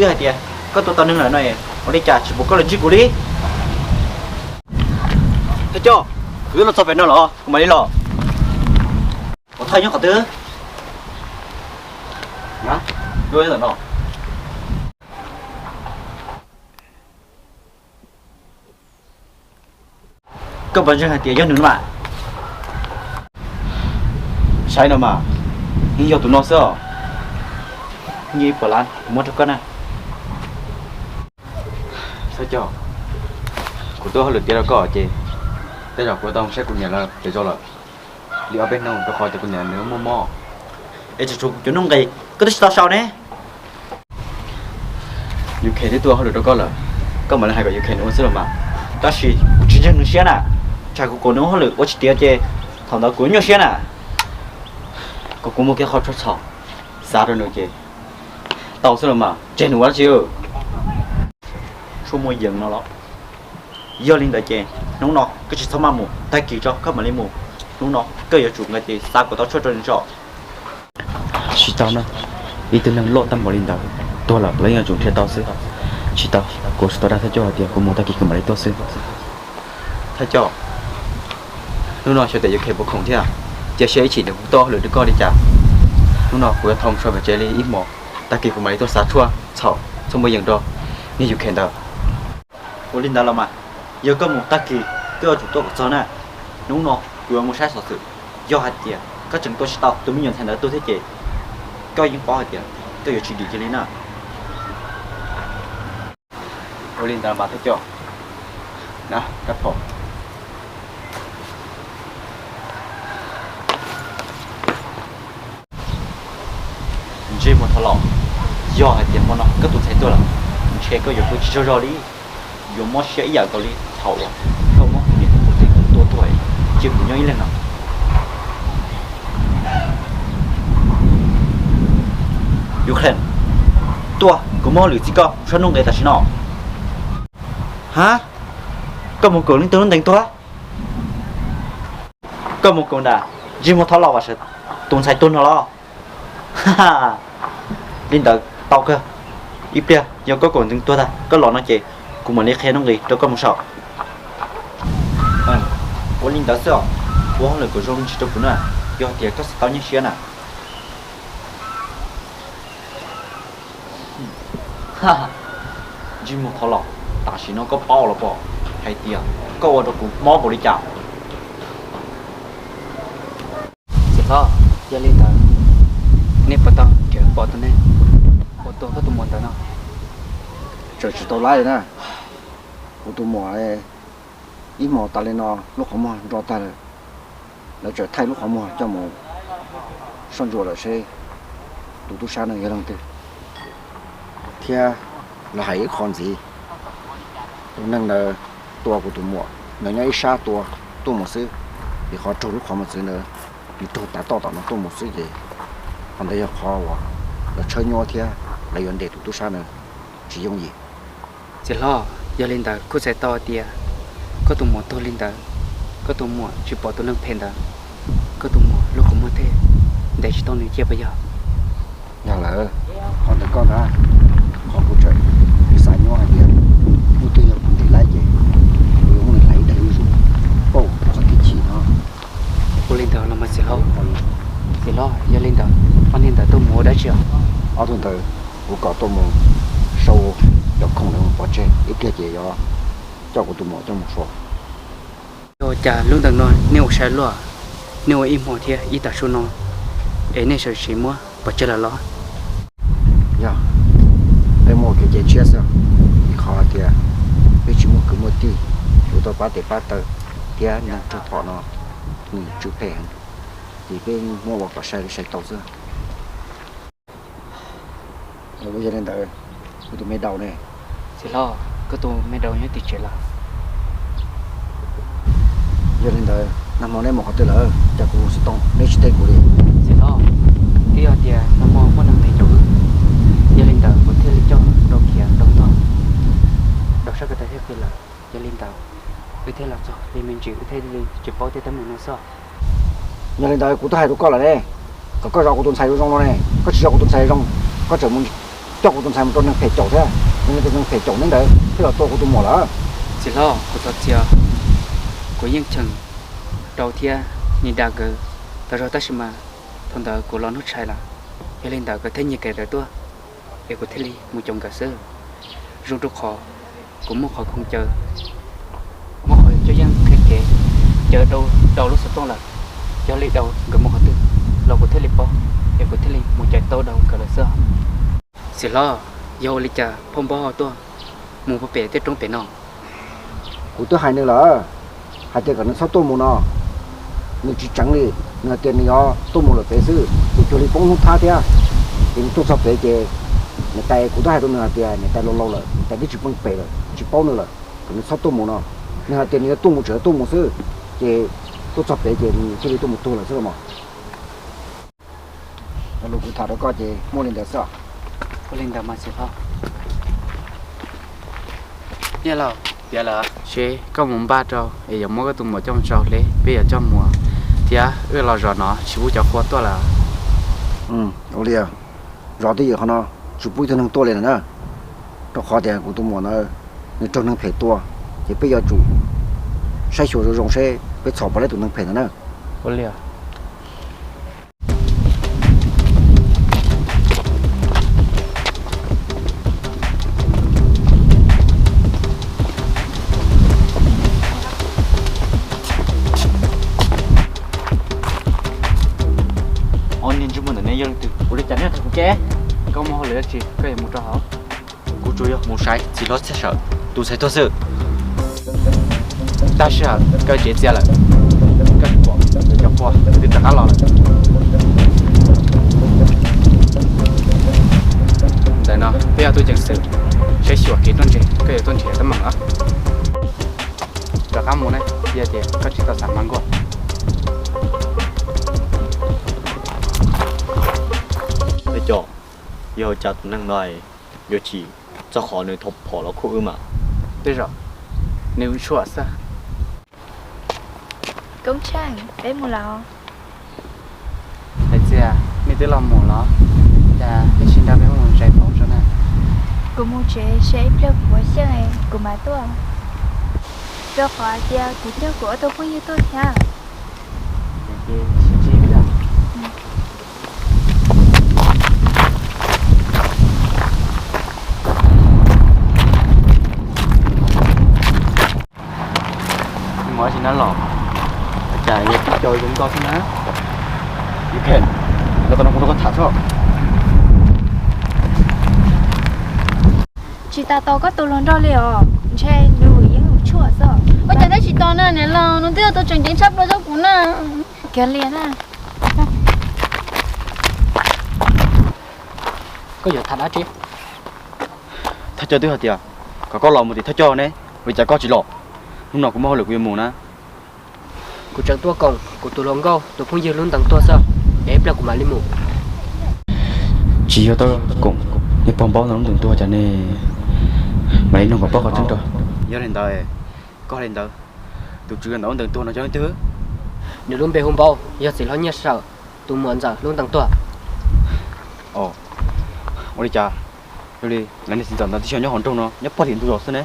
Twb hais tias koj tua tau neeg lawm no, ua li cas tsis pom koj los ntsib kuv li? Thawj coj, kuv twb los txog pem no los kuv mam li los. Ua thawj nyob qhov twg? Koj puas ntseeg hais tias yog nws no mas? Saib no mas, yeej yog tus no xwb os. Nyiaj ib puas lab kuv muab rau koj na. Thawj coj, kuv tuaj hauj lwm tiav rau koj ces tej zaum kuv tau saib kuv niam lawv pem zos lawm li ob peb hnub rau qhov tias kuv niam nws muaj mob. Es tseem tshuav kuv cov nuj nqis koj twb tsis tau sau ne. Yus kheev twb tuaj hauj lwm rau koj lawm, koj mam li hais kom yus kheev nws ua xwb los mas. Tab sis kuv tsis ntseeg nws siab na. Tsam kuv kom nws ua hauj lwm ua tsis tiav ces thaum ntawd kuv nyuaj siab na. Kom kuv muaj kev qhov tshuaj txhaum xav rau nws ces tau xwb los mas, tseg nws ua dab tsi. Tshuaj muaj yees no los? Yog li ntawd ces hnub no koj tsis txhob maj mus, tag kis tso koj mam li mus. Hnub no koj yuav tsum nqa tes xav kom tau tshuaj rau nws tso. Tsis tau na, ib tug neeg loj tag npaum li ntawd tuag lawm lawv yeej yuav tsum nrhiav tau xwb. Tsis tau, kuv tsis tau dag thawj coj hais tias kuv mus tag kis kuv mam li tuaj xwb. Thawj coj, hnub no xyov tias yus kheev puas khoom thiab, cia siab ib chim ntawm kuv tuaj hauj lwm rau koj li cas. Hnub no kuv yuav thau mus so pem tsev li ib hmos, tag kis kuv mam li tuaj xav tshuaj txhaum tshuaj muaj yees rau niag yus kheev ntawd. Ua li ntawd los mas, yog koj mus tag kis koj yuav tsum tuaj kom txog na. Hnub no kuv yuav mus saib xov xwm, yog hais tias koj tseem tua tsis tau tus me nyuam ntxhais ntawd tuag thiab ces koj yeej paub hais tias koj yuav tsis dim kiag li na. Ua li ntawd mas thawj coj, na rab phom. Ntsej muag thov los, yog hais tias hmo no koj tus ntxhais tuag lawm, ntshe koj yuav hu tsis tsaug zog li. Yuav mob siab ib yam nkaus li thaum uas koj muab kuv niam thiab kuv txiv nkawd tua tuag, cia kuv nyob ib leeg no. Ukraine, tuaj, kuv muab hauj lwm txib koj mus saib nuj nqis tam sim no. Ha, koj mus koom leej twg lub ntees tuag? Koj mus koom nram ntsej muag thov los uas tus ntxhais tuag no los? Li ntawd tau kawg. Ib pliag yog koj koom ntees tuag tag koj los no ces kuv mam li qhia nuj nqis rau koj mus saib. Ua li ntawd xwb os, ua hauj lwm kom zoo me ntsis rau kuv na, yog tias koj tsis tau nyuaj siab na. Ntsej muag thov los, tam sim no koj paub los pob hais tias koj ua rau kuv mob npaum li cas. Txiv hlob, yog li ntawd nej puas tau nrhiav pom tus neeg uas tua koj tus muam ntawd no? Tseem tsis tau laib na. Kuv tus muam ib hmos tas li no lub qhov muag nro tag lawm. Lawv tseem thaij lub qhov muag coj mus soj ntsuam lawm seb tus tub sab no yog leej twg. Thiab lawv hais ib qho ntxiv, tus neeg ntawd tua kuv tus muam, nws nyob ib sab tua tuaj mus xwb, vim qhov raug lub qhov mos txwv ntawd, nws raug tav toj tom no tuaj mus xwb ces qhov ntawd yog qhov uas lawv tshawb nyuaj thiab lawv yuav ntes tus tub sab ntawd tsis yooj yim. Txiv hlob, yog li ntawd kuj txhais tau tias koj tus muam tuag li ntawd, koj tus muam tsis pom tus neeg phem ntawd, koj tus muam lub qhov muag thiaj ntes tsis tau nws cia puas yog? Yog lawm, qhov ntawd koj ntag, qhov kuv tseem xav nyuaj hais tias muaj twg yog kuv ntes laib ces kuv yuav muab nws hlais ib daig zuj zus pauj qhov tib chim no. Ua li ntawd los mas txiv hlob. Txiv hlob, yog li ntawd ob niag ntawd tuaj mus ua dab tsi os? Ob tug ntawd kuv kom tuaj mus sau cov khoom ntawd mus pov tseg, ib pliag ces yuav coj kuv tus muam coj mus sua. Ua cas lub ntees no nej ua sai luaj, nej ua ib hmo thiab ib tag su no es nej sawv tsees muab pov tseg lawm los? Yog, peb muaj kev cem tshiab xwb, vim qhov hais tias peb tsis muaj kwv muaj tij, yuav tau pab tes pab taw, thiab neeg raug phom no nws tsw phem heev, ces peb muab ua kom sai li sai tau xwb. Yog li ntawd, kuv tus me daus ne? Txiv hlob, koj tus me daus nyob tim tsev lawm. Yog li ntawd nag hmo neb mus qhov twg lawm, cas kuv xov tooj neb tsis teb kuv li? Txiv hlob, twb yog tias nag hmo muaj neeg phem caum wb, yog li ntawd kuv thiaj li coj rau khiav rau ntog, daus sab ko taw thiaj qi lawm. Yog li ntawd wb thiaj los txog li me ntsis, wb thiaj li tsis paub tej teeb meem no xwb. Yog li ntawd kuv twb hais rau koj lawm ne, kom koj zov kuv tus ntxhais zoo zoo no ne, koj tsis zov kuv tus ntxhais zoo, koj tseem mus Coj kuv tus ntxhais mus rau neeg phem caum thiab, nws tus neeg phem caum neb ntawd thiaj los tua kuv tus muam lawm. Txiv hlob, kuv txhob txia, kuv yeej cheem rau thiab ni da nkawd tau zog tab sis mas thaum ntawd kuv los hnub tshais lawm, yog li ntawd nkawd thiaj nyiag kev ntawd tuaj, es kuv thiaj li mus caum nkawd xwb. Zoo rau qhov kuv muaj qhov khoom caw, muaj qhov coj yeej qhia kev caw rau lub xov tooj lawm. Yog li rau nkawd mus qhov twg los kuv thiaj li paub, es kuv thiaj li mus caw tau rau nkawd lawm xwb. Txiv hlob, yog ua li cas phauj npab ho tuaj mus puag pem tej roob pem no? Kuv twb hais nws lawm, hais tias kom nws txhob tuaj mus no, nws tsis tseev li. Nws hais tias nws yuav tuaj mus lawm pem xwb, ces cuag li poob hnub thab thiab. Ces nws tuaj txog pem ces niam tais, kuv twb hais rau nws hais tias niam tais laus laus lawm, niam tais twb tsis pheej pem lawm, tsis paub nws lawm, kom nws txhob tuaj mus no. Nws hais tias nws yuav tuaj mus tseem yuav tuaj mus xwb, ces tuaj txog pem ces nws thiaj li tuaj mus tuag lawm xwb los mas. Lus kuv tham rau koj ces muaj li ntawd xwb. Ua li ntawd mas txiv hlob. Niam laus, tiav lawm, seb koj mus npaj rau es yuav muab koj tus muam coj mus tso hle, peb yuav coj mus thiab wb los zov no tsis pub cov qhua tuaj lawm. Ua li, zov twj ywm qhov no tsis pub ib tug neeg tuaj li lawm na, rau qhov tias kuv tus muam ntawd nws raug neeg phem tua, ces peb yuav tsum saib xyuas zoo zoo seb peb txhom puas laib tus neeg phem ntawd na. Ua li. Ob niag ntsej muag ntawm nej yog leej twg? Ua li cas nej tham kuv ke? Koj muaj hauj lwm dab tsi koj yuav mus rau hauv? Kuv tsuas yog mus saib txiv hlob txhiaj sawm tus ntxhais tuag xwb. Tag sij hawm koj tsev txias lawm, koj tsis pom cov qhua twb rov qab los lawm. Ntawm no peb yog tub ceev xwm, saib xyuas kev ruaj ntseg, koj yuav tuaj nrhiav teeb meem os. Rov qab mus ne, yog tias koj tsis tau xav mas nkuaj. Cov, yog cas tus neeg no yuav chim txog qhov nws thov phom los khuj wb mas? Tej zaum nws tshuam xwb. Koob Tsheej, peb mus lawm. Hais tias nej twb los mus los, cas nej tsis nrog peb mus zais pauv tso na? Kuv mus tsev saib ib pliag kuv puas xyeej kuv mam tuaj. Rau qhov hais tias kuv coj kuv ob tug phooj ywg tuaj thiab. Mus ua si na los, cas yog tib co zoo nkauj xwb na. Ib kem, los tau no kuv rau koj tham tso. Tsis tas tos koj tus hluas nraug li os, ntshe nws yeej mus tshuaj xwb. Ua cas twb tsis tos na niam laus, nws twb yog tus tseem ceeb tshaj plaws rau kuv na. Kiag li na. Koj yuav tham dab tsi? Thawj coj twb hais tias kom koj los mus tim thawj coj ne, ua li cas koj tsis los? Hnub no kuv muaj hauj lwm kuv yuav mus na. Kuv tseem tuaj koom kuv tus hluas nkauj tus phooj ywg lub ntees tuag xwb, es ib pliag kuv mam li mus. Tsis yog tuaj koom niag pog Npaub no lub ntees tuag cas ne, mam li nug kom paub qhov tseeb tso. Yog li ntawd, koj li ntawd, tus tswv ntawm lub ntees tuag no yog leej twg? Nws lub npe hu Npaub, yog txiv hlob Nyiaj Sawm tus muam ntxawm lub ntees tuag. Ua li cas, yog li lawv niag txiv ntxawm ntawd twb tsis nyob hauv nroog no, nyob pog tim ntug zos xwb ne?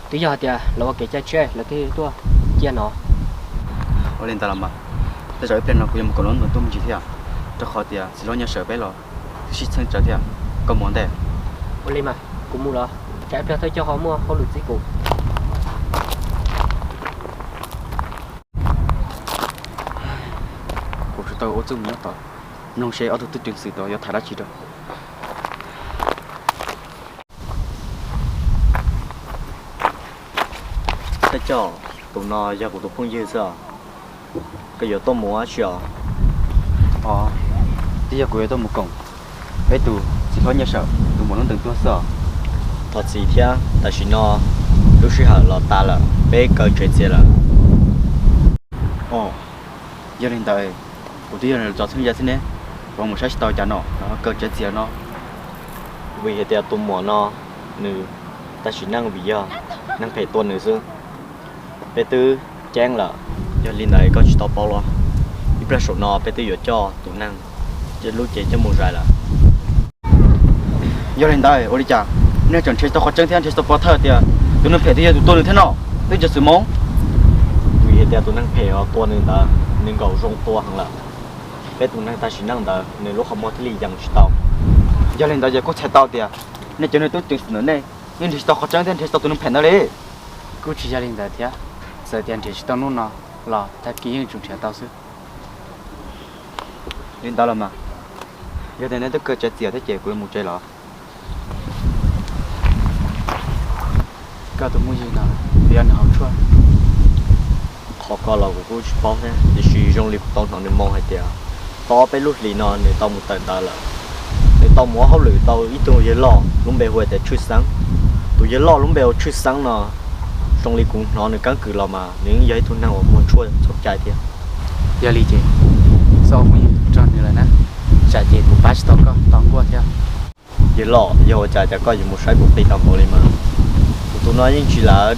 Twb yog hais tias lawv ua kev cai tsiaj lawv thiaj tuaj cia no. Ua li ntawd los mas, tej zaum ib pliag no kuv yuav mus koom lub ntees tuaj me ntsis thiab, rau qhov tias txiv hlob Nyiaj Sawm peb los twb sib txheeb tsawv thiab. Koj mus ua ntej. Ua li mas kuv mus los, tsam ib pliag thawj coj ho muaj hauj lwm txib kuv. Kuv tsuas tau ua txuj mus nyob tod, mloog seb ob tug tub ceev xwm tod yuav tham dab tsi rau. Thawj coj, tus no yog kuv tus phooj ywg xwb os. Koj yuav tuaj mus dab tsi os? Os, twb yog kuv yuav tuaj mus koom peb tus txiv hlob Nyiaj Sawm tus muam lub ntees tuag xwb os. Thov txim thiab, tam sim no lub sij hawm los tas lawm, peb kaw tsev txias lawm. Os, yog li ntawd, kuv twb yog nws cov txheeb ze xwb ne, kuv mus saib tsis tau cas no, kaw tsev txias no. Vim hais tias tus muam no nws tag sim neej vim yog neeg phem tua nws xwb. Peb twb ceeb lawm, yog li ntawd koj tsis tau paub los? Ib pliag saum no peb twb yuav coj tus neeg lub cev coj mus zais lawm. Yog li ntawd ua li cas nej tseem nrhiav tsis tau qhov tseeb thiab nrhiav tsis tau pov thawj tias tus neeg phem twb yog tus tua nws thiab no? Twb cov xwm mob. Vim tias tus neeg phem uas tua nws ntawd nws nkaum zoo tua heev lawm. Peb tus neeg tag sim neej ntawd nws lub qhov muag thiaj li yees tsis tau. Yog li ntawd ces kuj txhais tau tias nej cov neeg tub ceev xwm ntawm nej yeej nrhiav tsis tau qhov tseeb thiab nrhiav tsis tau tus neeg phem ntawd li. Kuj tsis yog li ntawd thiab, txawm tias nrhiav tsis tau hnub no los tag kis yeej tsum nrhiav tau xwb. Li ntawd los mas, yog tias nej twb kawg tsav txias thiab ces kuv yuav mus tsev los. Koj tus muj yig no, yog nws hauv tshuaj. Qhov ko los kuv kuj tsis paub thiab, tiam sis zoo li kuv tau hnov nws moo hais tias tau ob peb lub hlis no nws tau mus tawm ntawd lawm. Nws tau mus ua hauj lwm tau ib tug yawg loj lub npe hu tias Tshwj Xeeb. Tus yawg loj lub npe hu Tshwj Xeeb no, zoo li kuv hnov nws keeb kwm los mas nws yeej yog ib tug neeg uas muaj tshuaj txhaum cai thiab. Yog li ces, txhob ua phooj ywg nrog nws lawm na, tsam ces kuv pab tsis tau koj tau nkuaj thiab. Yawg loj, yog ua cas cas koj yuav mus saib kuv qis tau npaum li mas? Kuv tus no yeej tsis lam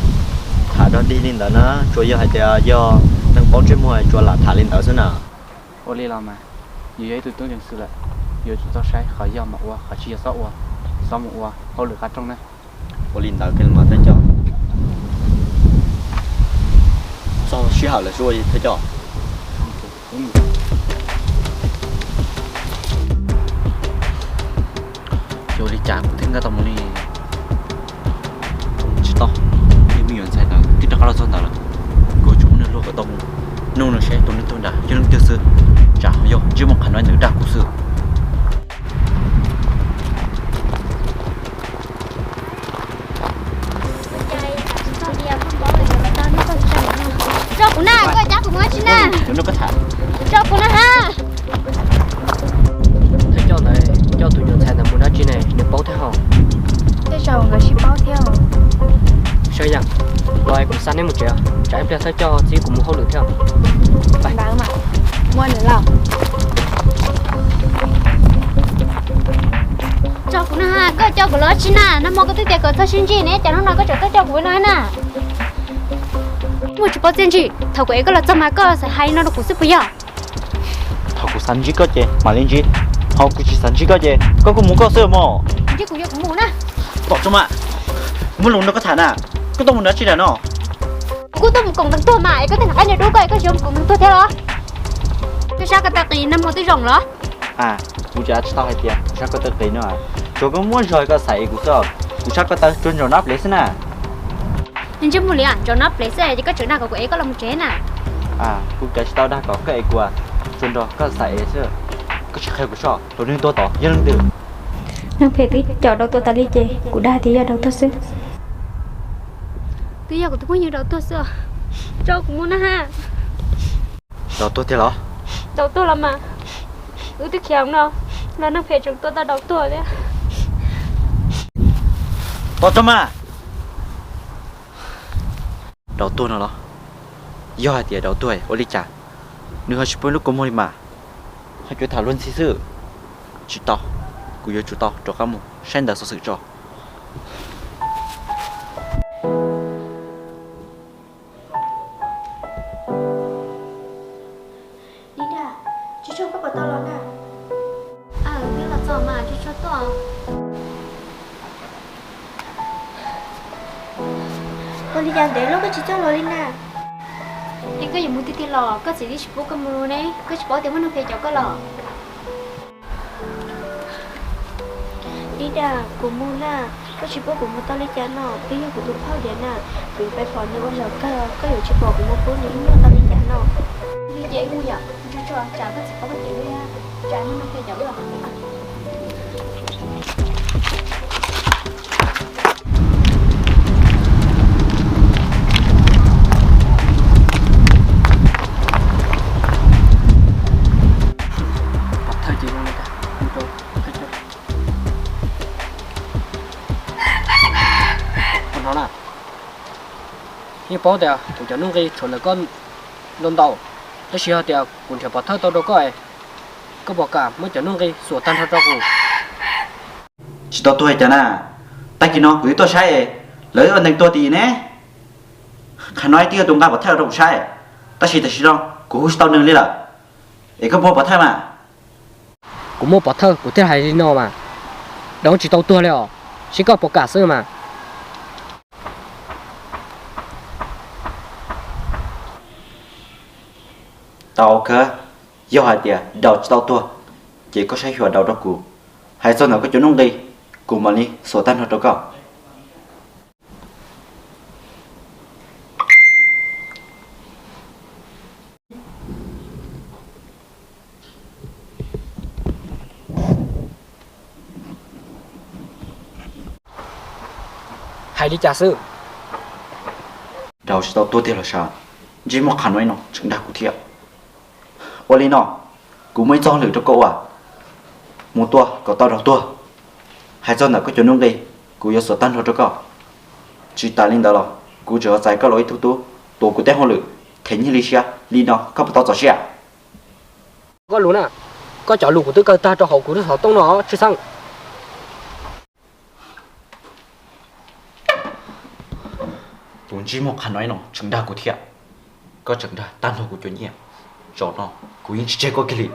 tham dog dig li ntawd na, tsuas yog hais tias yog neeg paub ntsej muag tsuas lam tham li ntawd xwb na. Ua li los mas, yus yog ib tug tub ceev xwm lawm, yuav tsum txhob saib qhov yog mas ua, qhov tsis yog txhob ua, txhob mus ua hauj lwm qab rooj na. Ua li ntawd kiag los mas Thawj Coj. Txog sij hawm lawm xwb Thawj Coj. Yog ua li cas kuv thiaj nkag tau mus li? Kuv tsis tau, yog me nyuam ntxhais ntawd twb rov qab los txog ntawd lawm, kuv yuav tsum muab nws luag kom tau mus nug nws seb tus neeg tuag nrad yog leej twg xwb, tsam ho yog ntsej muag qhab no ntawd dag kuv xwb. Tso kuv na, koj cab kuv mus dab tsi na? Tso kuv na ha. Thawj Coj ntawd coj tus nyuam ntxhais ntawd mus dab tsi ne, nws paub thiab hos? Tej zaum nkawd sib paub thiab. Saib yam, los kuv xa neb mus tsev, tsam ib pliag Thawj Coj txib kuv mus hauj lwm thiab. Ntawd mas, muaj nws lawm. Tso kuv na ha, koj coj kuv los dab tsi na? Nag hmo koj twb tias kom txhob sib ntsib ne, cas hnub no koj tseem tuaj coj kuv no na? Muaj tsis paub txiaj ntsig, thaum kuv ev koj los txog mas koj xav hais no rau kuv xwb puas yog? Thaum kuv xav ntsib koj ces mam li ntsib, ho kuv tsis xav ntsib koj ces koj kuj mus koj xwb mog. Ntsib kuv yuav kuv mus na. Pom tso mas, kuv muaj lus nrog koj tham na, koj tuaj mus dab tsi lawm no? Kuv kuj tuaj mus koom ntees tuag mas, es koj tej nram qab niag dub koj es koj yuav mus koom ntees tuag thiab los? Koj sab koj taw qis nag hmo twb zoo los? A, kuv tsis tau hais tias kuv sab koj taw qis no, tsuas koj muab zog koj xav ev kuv xwb, kuv sab koj taw tsuas ntsaum nab plev xwb na. Ntsej muag li ntsaum nab plev xwb es koj tseem dag kom kuv ev koj los mus tsev na. Kuv kav tsis tau dag kom koj ev kuv, tsuas nrog koj xav ev xwb. Koj sim qhia kuv soj, tus neeg tuag tod yog leej twg? Neeg phem twb caum Daud tuag tas li ces kuv dag tias yog Daud tuag xwb. Twb yog kuv tus phooj ywg Daud tuag xwb. Tso kuv mus na ha. Daud tuag tiag los? Daud tuag los mas. Wb twb khiav no los neeg phem tseem tua tau Daud tuag thiab. Tos tso mas. Daud tuag no los? Yog hais tias Daud tuag ua li cas nws ho tsis pub lub kua muag li mas? Ho cuav tham luag ntxhi xwb. Tsis tau, kuv yuav tsum tau rov qab mus saib ntawd xov xwm tso. Dib Daj, Tsis Tshuaj koj puas tau los na? Aw, twb los txog mas, Tsis Tshuaj tuaj. Ua li cas ntev lub koj tsis coj los li na? Es koj yuav mus tiag tiag los? Koj txiv twb tsis pub koj mus ne, koj tsis paub tias muaj neeg phem caum koj los? Dib Daj, kuv mus na, koj tsis pub kuv mus tau li cas no? Twb yog kuv tus phauj tiag na, kuv yuav pais pom nws ua zaum kawg, koj yuav tsis pom kuv mus pub nws ib nyuag tau li cas no? Li ces mus yom, Tsis Tshuaj, tsam koj txiv paub koj cev li, tsam muaj neeg phem caum los. Yeej paub tias kuv cov nuj nqi tshuav ntawm koj ntau ntau, tab sis yog tias kuv nrhiav pov thawj tau rau koj, koj puas kam muab cov nuj nqi xuas tag nrho rau kuv? Tsis tau tuag cas na, tag kis no kuv twb tuaj saib, lawv ua ntees tuag tim ne. Qhov no twb yog tus nqa pov thawj rau kuv saib, tab sis tam sim no kuv hu tsis tau nws li lawm, es koj muaj pov thawj mas? Kuv muaj pov thawj kuv thiaj hais li no mas. Daus tsis tau tuag li os, seb koj puas kam xwb mas. Tau kawg, yog hais tias Daus tsis tau tuag, ces koj saib xyuas Daus rau kuv. Hais txog ntawm koj cov nuj nqi, kuv mam li xuas tag nrho rau koj. Hais li cas xwb? Daus tsis tau tuag tiag los sav, ntsej muag qhav nuav no tseem dag kuv thiab. Ua li no, kuv muaj ib txoj hauj lwm rau koj ua, mus tua kom tau Daus tuag. Hais txog ntawm koj cov nuj nqi, kuv yuav xuas tag nrho rau koj. Tsis tas li ntawd los kuv tseem yuav txais koj los ua ib tug tub tuav kuv tej hauj lwm them nyiaj li siab. Li no koj puas tau txaus siab? Koj lus na, koj cov lus kuv twb kaw tag rau hauv kuv lub xov tooj no tsis xeeb. Tus ntsej muag qhav nuav no tseem dag kuv thiab. Koj tseem dag tag nrho kuv cov nyiaj, zaum no kuv yeej tsis tseg koj kiag li.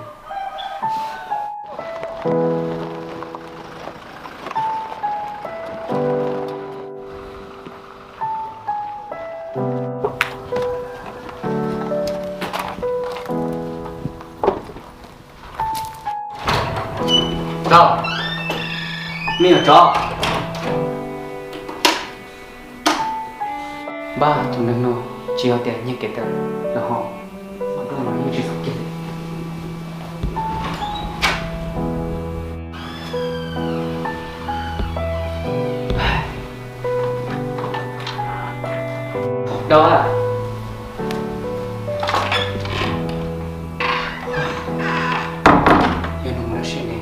Me nyuam tsov, npaj tus neeg no tsis yog tias nyiag kev tawm los ho, ua dua no yeej tsis txaus kiag li. Dab, yog no mus lawm siab ne.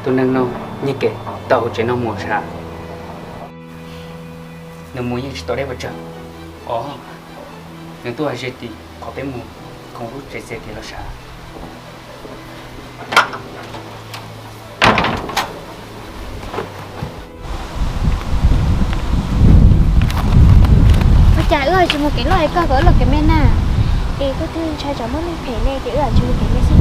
Tus neeg no nyiag kev tawm hauv tsev no mus sav. Nws mus yeej tsis tau deb pes tsawg. Os, nws tuaj ze tim qhov peb mus koom lub tsev txias kev los sav. Ua cas wb tsis mus kev loj es koj kom wb los kev me na? Es koj twb ntshai tsam muaj neeg phem ne ces wb tsis mus kev me xwb.